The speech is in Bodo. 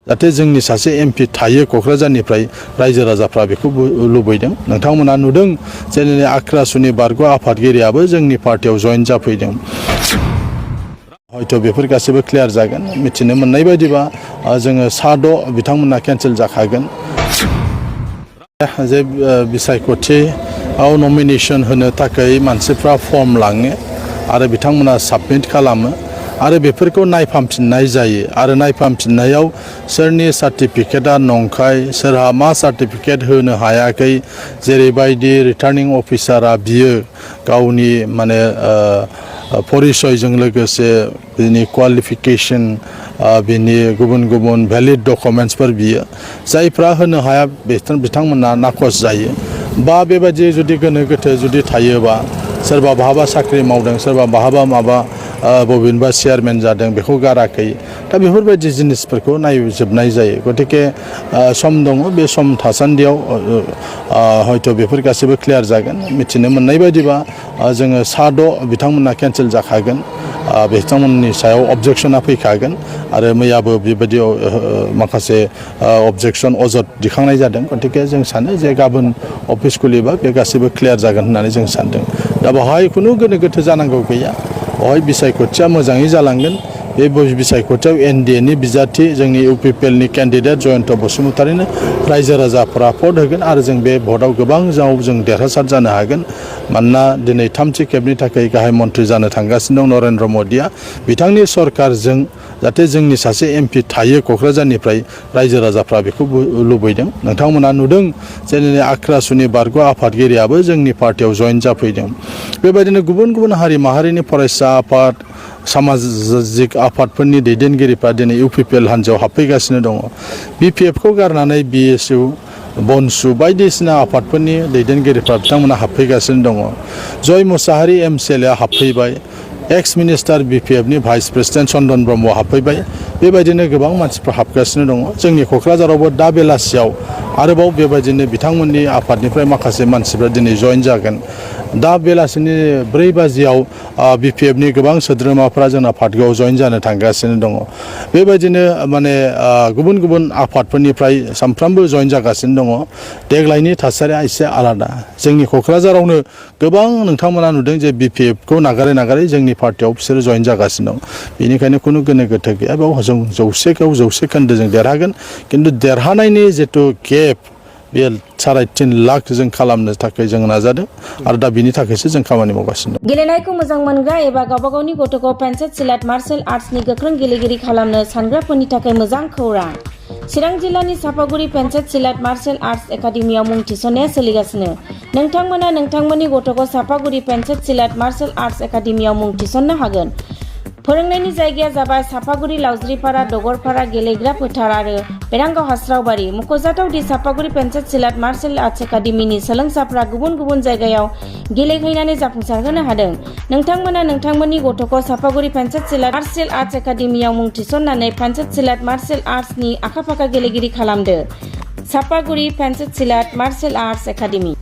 जाहाथे जोंनि सासे एमपि थायो क'क्राझारनिफ्राय रायजो राजाफ्रा बेखौ लुबैदों। नोंथांमोना नुदों जेरै आख्रासुनि बारग' आफादगिरियाबो जोंनि पार्टियाव जइन जाफैदों। हयथ' बेफोर गासैबो क्लियार जागोन। मिथिनो मोननाय बायदिबा जोङो 6 बिथांमोना केन्सेल जाखागोन। जे बिसायख'थियाव नमिनेशन होनो थाखाय मानसिफ्रा फर्म लाङो आरो बिथांमोना साबमिट खालामो आरो बेफोरखौ नायफामफिननाय जायो आरो नायफामफिननायाव सोरनि सार्टिफिकेटआ नंखाय सोरहा मा सार्टिफिकेट होनो हायाखै जेरैबायदि रिटार्निं अफिसारा बियो गावनि माने परिचयजों लोगोसे बिनि क्वालिफिकेशन बिनि गुबुन गुबुन भैलिड डकुमेन्ट्सफोर बियो जायफ्रा होनो हाया बिथांमोना नाखस जायो बा बेबायदि जुदि गोनो गोथो जुदि थायोबा सोरबा बहाबा साख्रि मावदों सोरबा बहाबा माबा बबेनिबा चेयारमेन जादों बेखौ गाराखै दा बेफोरबायदि जिनिसफोरखौ नायजोबनाय जायो। गतिके सम दङ बे सम थासान्दियाव हयथ' बेफोर गासैबो क्लियार जागोन। मिथिनो मोननाय बायदिबा जोङो 6 बिथांमोना केन्सेल जाखागोन। बिथांमोननि सायाव अबजेक्शना फैखागोन आरो मैयाबो बेबायदि माखासे अबजेक्शन अजद दिखांनाय जादों। गतिके जों सानो जे गाबोन अफिस खुलिबा बे गासैबो क्लियार जागोन होननानै जों सानदों। दा बेवहाय खुनु गोनो गोथो जानांगौ गैया। बेवहाय बिसायख'थिया मोजाङै जालांगोन। बे बिसायख'थियाव एनडिएनि बिजाथि जोंनि इउपिपिएलनि केन्डिडेट जयन्त बसुमतारीनो रायजो राजाफोरा भट होगोन आरो जों बे भटआव गोबां जों देरहासार जानो हागोन। मानोना दिनै 3थि खेबनि थाखाय गाहाय मन्थ्रि जानो थांगासिनो दं नरेन्द्र मदिया। बिथांनि सरकारजों जाहाथे जोंनि सासे एमपि थायो क'क्राझारनिफ्राय रायजो राजाफ्रा बेखौ लुबैदों। नोंथांमोना नुदों जेरै आख्रासुनि बारग' आफादगिरियाबो जोंनि पार्टियाव जइन जाफैदों। बेबायदिनो गुबुन गुबुन हारि माहारिनि फरायसा आफाद सामाजिक आफादफोरनि दैदेनगिरिफ्रा दिनै इउपिपिएल हान्जायाव हाबफैगासिनो दङ। बिपिएफखौ गारनानै बिएसइउ बनसु बायदिसिना आफादफोरनि दैदेनगिरिफ्रा बिथांमोना हाबफैगासिनो दङ। जय मुसाहारि एमसिएलआ हाबफैबाय। एक्स मिनिस्टार बिपिएफनि भाइस प्रेसिडेन्ट चन्दन ब्रह्मआ हाबफैबाय। बेबायदिनो गोबां मानसिफ्रा हाबगासिनो दङ। जोंनि क'क्राझारावबो दा बेलासियाव आरोबाव बेबायदिनो बिथांमोननि आफादनिफ्राय माखासे मानसिफ्रा दिनै जइन जागोन। दा बेलासिनि 4 बाजियाव बिपिएफनि गोबां सोद्रोमाफ्रा जोंना पार्टियाव जइन जानो थांगासिनो दङ। बेबायदिनो माने गुबुन गुबुन आफादफोरनिफ्राय सामफ्रामबो जइन जागासिनो दङ। देग्लायनि थासारिया एसे आलादा। जोंनि क'क्राझारावनो गोबां नोंथांमोना नुदों जे बिपिएफखौ नागारै जोंनि पार्टियाव बिसोरो जइन जागासिनो दं। बेनिखायनो खुनु गोनो गोथो गैया। बेयाव जों 100% खोन्दोजों देरहागोन। खिन्थु देरहानायनि जितु गेप बे 3.5 लाख जों खालामनो थाखाय जों नाजादों आरो दा बिनि थाखायसो जों खामानि मावगासिनो दं। गेलेनायखौ मोजां मोनग्रा एबा गावबा गावनि गथ'खौ पेन्सिल सिलाट मार्शल आर्ट्सनि गोख्रों गेलेगिरि खालामनो सानग्राफोरनि थाखाय मोजां खौरां। चिरां जिल्लानि सापागुरि पेन्सिल सिलाट मार्शल आर्ट्स एकाडेमियाव मुं थिसननाया सोलिगासिनो। नोंथांमोना नोंथांमोननि गथ'खौ सापागुरि पेन्सिल सिलाट मार्शल आर्ट्स एकाडेमियाव मुं थिसननो हागोन। फोरोंनायनि जायगाया जाबाय सापागुरि लावज्रिपारा दगरपारा गेलेग्रा फोथार आरो बेरांगाव हास्रावबारि। मख'जाथाव दि सापागुरि पेन्सिल सिलाट मार्शल आर्ट्स एकाडेमिनि सोलोंसाफ्रा गुबुन गुबुन जायगायाव गेलेहैनानै जाफुंसारहोनो हादों। नोंथांमोना नोंथांमोननि गथ'खौ सापागुरि पेन्सिल सिलाट मार्शल आर्ट्स एकाडेमियाव मुं थिसननानै पेन्सिल सिलाट मार्शल आर्ट्सनि आखा फाखा गेलेगिरि खालामदो। Sapaguri pencil सिलाट martial arts academy.